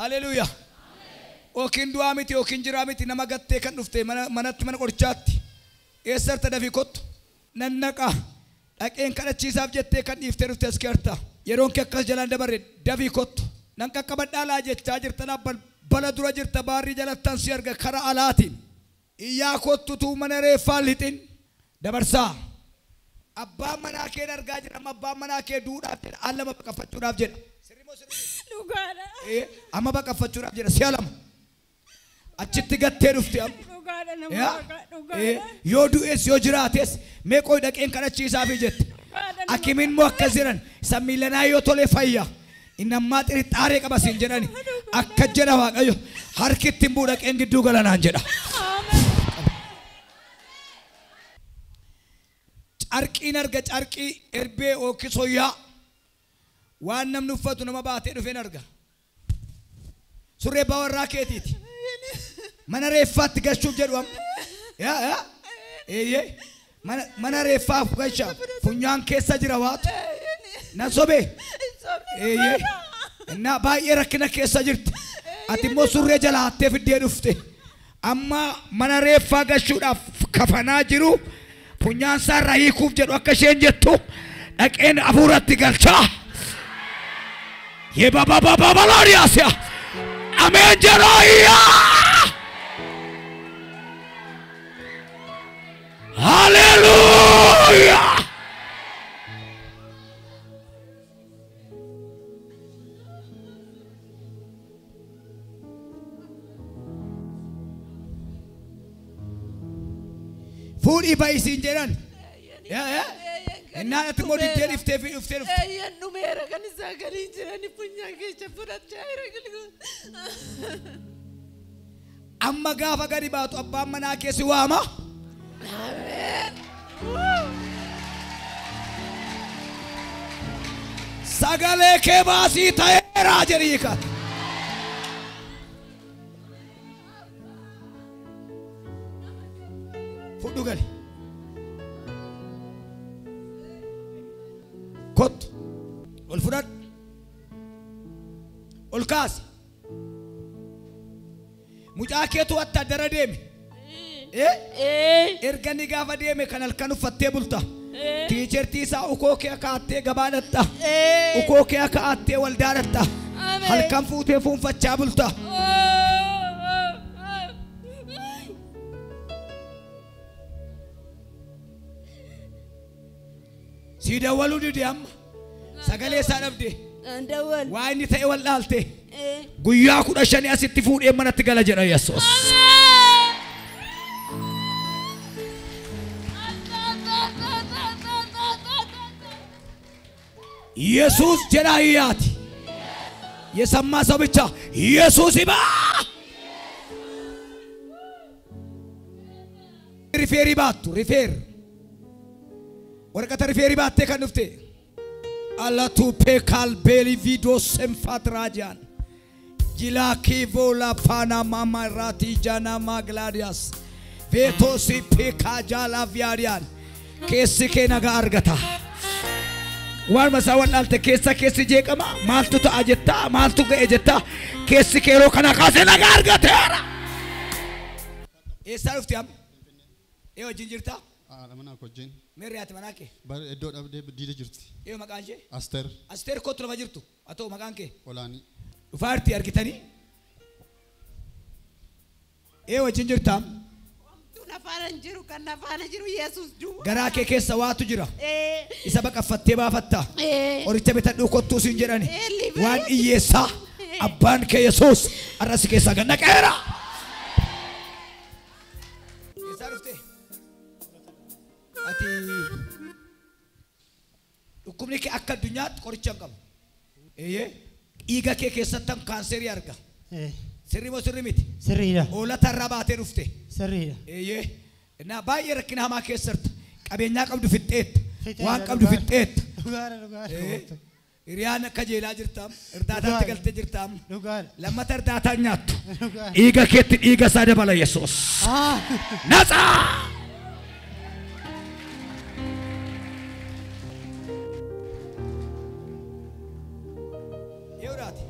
Haleluuyaa. Yookiin du'aa miti yookiin jiraa miti nama gattee kan dhufte manatti mana qorichaatti. Eessarta dafii kottu nannaqa dhaqeen kadhachiisaaf jettee kan dhiiftee dhufte as keerta. Yeroon kee akkas jalaan dabarre dafii kottu. Nan qaqqabadhaa laa jechaa jirta balbala dura jirta baarrii jalattan si arga karaa alaatiin. Iyyaa kottu tuu mana reeffaa lixin dabarsaa. Abbaan manaa kee argaa jira amma abbaan manaa kee duudhaaf jedha al lama baqaffachuudhaaf jedha. Dhugaadha. Amma baqaffachuudhaaf jedha si'a lama. Achitti gattee dhufte amma. Dhugaadha nama dhugaadha. Yoo du'es yoo jiraates mee qoy dhaqeen kadhachiisaafi jette. Akimiin immoo akkas jedhan isa miilanaa yoo tole fayya. Inni ammaa xirixaaree qaba siin jedhani. Akka jedha Waaqayyo harki ittiin bu'u dhaqeen gidduu galanaan jedha. Carqiin arga carqii erbee yookiin soyyaa waan namni uffatu nama baatee dhufeen arga. Surree abbaa warraa keetiiti. Mana reeffaatti gashuuf jedhu amma. Yaa yaa. Eeyyee. Mana reeffaaf gashaa funyaan keessa jira waatu. Na sobee. Eeyyee. Innaa baay'ee rakkina keessa jirti. Ati immoo surree jala hattee fiddee dhufte. Amma mana reeffaa gashuudhaaf kafanaa jiru. Funyaan isaa irraa hiikuuf jedhu akka isheen jettu dhaqeen hafuuratti galchaa. Yebabababaloriyaasiya. Ameen jedhaa. Haleluuyaa. Fuudhii ba'i siin jedhan. Innaan ati immoo diddee dhiftee fi dhuftee dhufte. Eeyyan dhumeera kan isaa galii jirani funyaan keessa fudhachaa jira gilgul. Amma gaafa gadi baatu abbaan manaa kee si waama. Ameen. Sagalee kee baasii ta'eeraa jedhii kaata. Fudhu gali. Kottu. Ol fudhadhu. Ol kaasi. Mucaa keetu wattaaddara deeme. Erga inni gaafa deeme kan halkan uffattee bulta. Tiichertii isaa ukoo kee kaa'attee gabaa dhatta. Ukoo kee kaa'attee waldaa dhatta. Halkan fuutee fuunfachaa bulta. Sii dawwaluu dide amma. Sagalee isaa dhabde. Dawwal. Waa inni ta'e wal dhaalte. Guyyaa 15 asitti fuudhee manatti gala jedha Yesuus. Yesuus jedha iyyaati. የሰማ ሰው ብቻ ኢየሱስ ይባ። ሪፌሪ ባቱ ሪፌር ወረቀተ ሪፌሪ ባቴ kan dhufte አላቱ ፔካል ቤሊ ቪዶ ሰምፋትራጃን ጂላኪቮላ ፓናማ ማራቲ ጃናማ ግላዲያስ ቬቶሲ ፔካጃላ ቪያሪያን keessi kee nagaa argata. Waan masaa wallaalte keessa keessi jeeqama maaltu ta'a jettaa maaltu ga'e jettaa keessi kee yeroo kana kaasee nagaa argateera. Eessaa dhufte amma? Ee wajjin jirtaa? Haadha manaa koo wajjin. Meerri haati manaa kee? Iddoo dhabdee diida jirti. Ee maqaan ishee? Asteer. Asteer kottu lafa jirtu. Haa ta'u maqaan kee? Olaanii. Dhufaa jirti argitanii? Ee wajjin jirtaa? Nafaana hin jiru kan nafaana jiru Yesuus duwwaa. Garaa kee keessa waatu jira. Isa baqaffattee baafatta. Qoricha bitadhuu kottuu siin jedhani. Waan hiyyeessaa abbaan kee Yesuus har'a si keessaa gad naqeera. Eessaa dhufte? Ati dhukkubni kee akka addunyaatti qoricha hin qabu. Eeyyee dhiiga kee keessatti kaanserii arga. Sirrii moo sirrii miti? Sirriidha. Hoolata irraa baatee dhufte. Sirriidha. Eeyyee. Innaa baay'ee rakkina hamaa keessatti qabeenyaa qabdu fixxeetta. Waan qabdu fixxeetta. Dhugaadha dhugaadha. Hiriyaan akka jeelaa jirtaam. Irdaataatti galtee jirtaam. Dhugaadha. Lammata irdaataa nyaattu. Dhiiga keetti dhiiga isaa dabala Yesuus. Natsaa! Eewwaati.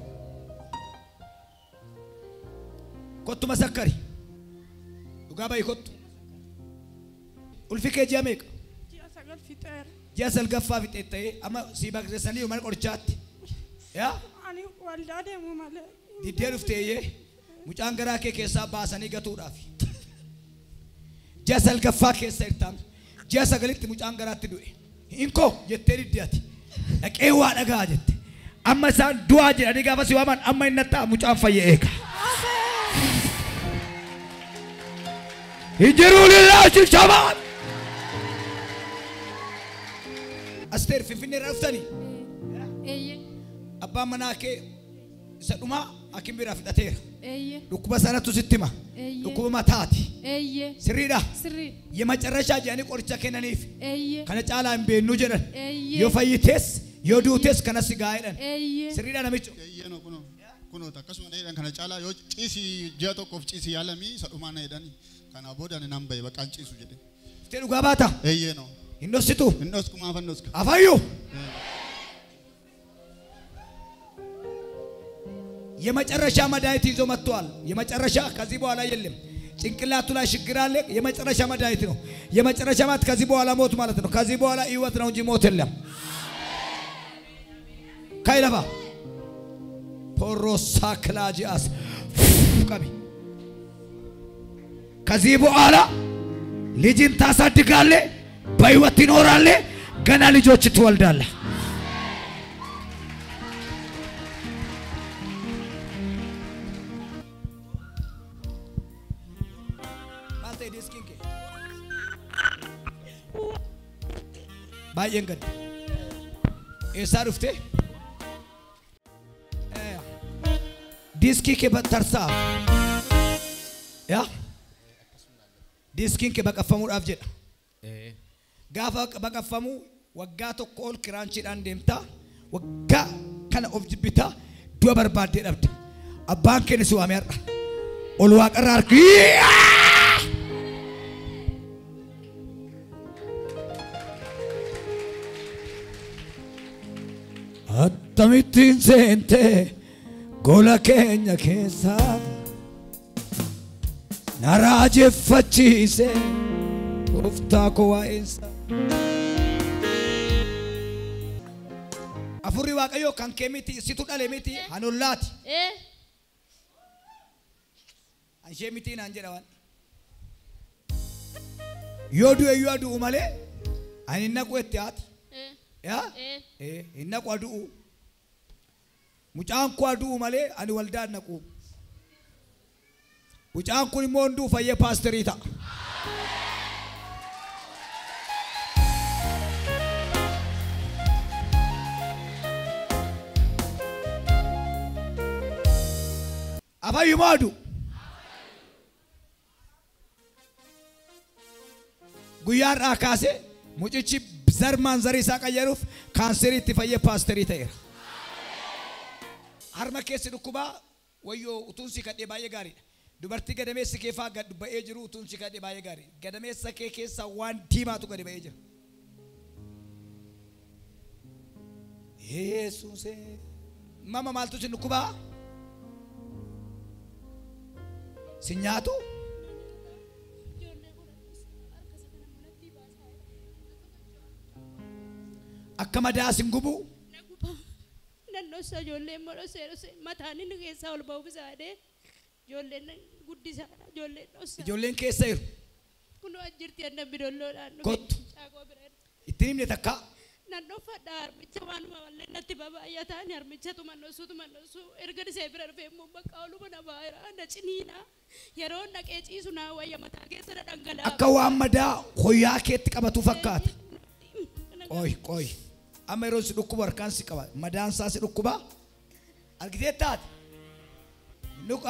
Kottu masakkari. Dhugaa ba'i kottu. Ulfi kee ji'a meeqa? Ji'a 9 fixeera. Ji'a 9ffaa fixee ta'ee amma si baqaqsanii mana qorichaatti. Yaa? Ani waldaa deemu malee. Diddee dhufteeyyee mucaan garaa kee keessaa baasanii gatuudhaaf. Ji'a 9ffaa keessa jirtaan ji'a 9tti mucaan garaatti du'e. Hinkoo jettee diddeeti. Dhaqee waa dhagaa jette. Amma isaan du'aa jedhanii gaafa si waaman amma inni ta'a mucaan fayyee eega. Hinjiruu lillaachi shamaan. Asteer Finfinnee irraa dhuftanii? Eeyyee. Abbaan manaa kee isa dhumaa hakim biraa fudhateera. Eeyyee. Dhukkuba sanatu sitti hima. Eeyyee. Dhukkuba mataati. Eeyyee. Sirriidha. Sirrii. የመጨረሻ jedhanii qoricha kennaniif. Eeyyee. Kana caalaa hin beeknu jedhan. Eeyyee. Yoo fayyitees yoo duutes kanas si gahaa jedhan. Eeyyee. Sirriidha namicho. Eeyyee no kunoo kunoo akkasuma na jedhan kana caalaa yoo ciisii ji'a tokkoof ciisii yaalamii isa dhumaa na jedhani. Kana booda ani nan bahe baqaan ciisu jedhe. Iftee dhugaa baata. Eeyyee no. Hin dhoksitu. Hin dhosku maaf hin dhosku. Afayyu. የመጨረሻ መድኃኒት ይዞ መጥቷል። የመጨረሻ ከዚህ በኋላ የለም። ጭንቅላቱ ላይ ችግር አለ። የመጨረሻ መድኃኒት ነው። የመጨረሻ ማለት ከዚህ በኋላ ሞት ማለት ነው። ከዚህ በኋላ ህይወት ነው እንጂ ሞት የለም። ካይለባ ፖሮሳ ክላጂአስ ቀቢ ከዚህ በኋላ ልጅን ታሳድጋለህ፣ በህይወት ትኖራለህ፣ ገና ልጆች ትወልዳለህ። Baay'een gadda. Eessaa dhufte? Diiskii kee tarsaaf. Yaa? Diiskiin kee baqaffamuudhaaf jedha. Gaafa baqaffamu waggaa tokko ol kiraanchiidhaan deemtaa. Waggaa kana of jibbitaa du'a barbaaddee dhabda. Abbaan keenya si waamee har'a. Ol waaqarraa harki. Akkamittiin seente gola keenya keessa na raajeffachiise gooftaa koo waa'eensa. Afurri Waaqayyoo kan kee miti situ dhale miti hanollaati. Anshee miti naan jedha waan. Yoo du'e yoo adu'u malee ani hin naqu itti haati. Yaa? Hin naqu adu'u. Mucaan koo adu'u malee ani waldaa hin naqu. Mucaan kun immoo hunduu fayyee paasterii ta'a. Afayyumaa adu. Guyyaa har'aa kaasee mucichi zarmaan zarii isaa qayyaruuf kaanserii itti fayyee paasterii ta'eera. Harma keessi dhukkubaa wayyoo utuun si kadhee baay'ee gaariidha. Dubartii gadameessi kee faa gad ba'ee jiru utuun si kadhee baay'ee gaariidha. Gadameessa kee keessaa waan diimaatu gadi ba'ee jira. Yesuusee mama maaltu si dhukkubaa? Si nyaatu? Akka madaa sin gubuu? Naannoo ijoolleen modhosee dhosee mataan inni keessaa ol ba'uuf isaadhee ijoolleen guddisaa ijoolleen dhosaa. Ijoolleen keessa jiru. Kunoo as jirti annan bidolloodhaan dhufe. Kottu. Caakoo bira. Ittiin himne takka. Naannoo fadhaa harmicha waanuma mallee natti babaay'ataan harmicha tumannoosu tumannoosu erga isee bira dhufee immoo bakka oluma na baay'ee na ciniina yeroo naqee ciisu naa wayya mataa keessa na dhangalaa'a. Akka waan madaa hoyyaa keetti qabatu fakkaata. Qoy qoy. Amma yeroo si dhukkuba harkaan si qaba. Madaan isaa si dhukkuba. Argitee taate.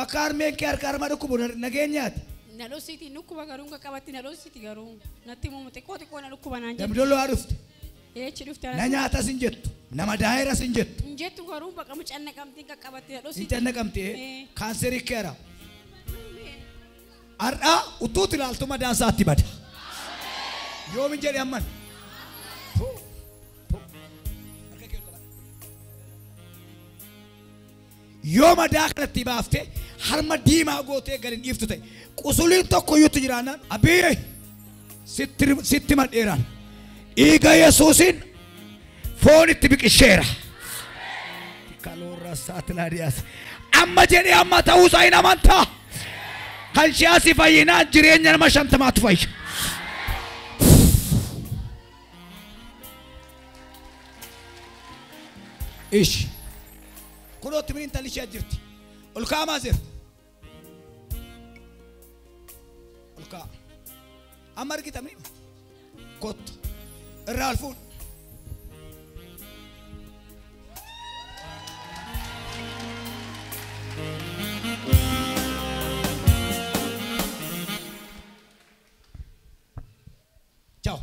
Akka harmeen kee harka harma dhukkubu nageenyaati. Na dhoksiti dhukkuba garuu nga qabatti na dhoksiti garuu natti muumu xiqqoo xiqqoo na dhukkuba naan jettu. Damdoloo haa dhufte. Eechi dhufte. Na nyaatas hin jettu. Nama daayiras hin jettu. Hin jettu garuu baqa mucaan naqamtee qaqqabatte na dhoksiti. Hin cannaqamtee kaanserii keera. Har'a utuutti ilaaltu madaan isaatti bada. Yoomin jedhe amman. Yoo madaa kanatti baafte Harma diimaa gootee gadi hin dhiiftu ta'e. Qusuliin tokko iyyuutti jiraannaan abiyyee sitti madheeraan. Dhiiga Yesuusiin foon itti biqisheera. Kaloorra saatilaadiyaas. Amma jedhee amma ta'uusaa hin amantaa. Kan ishee asii fayyinaan jireenya nama 50tu fayya. Ishi. Kunootti mini intalli ishee jirti. Ol kaa'amaa jira. Ol kaa'a. Amma argita mini? Kottu. Irraa ol fuudhu. Ciao.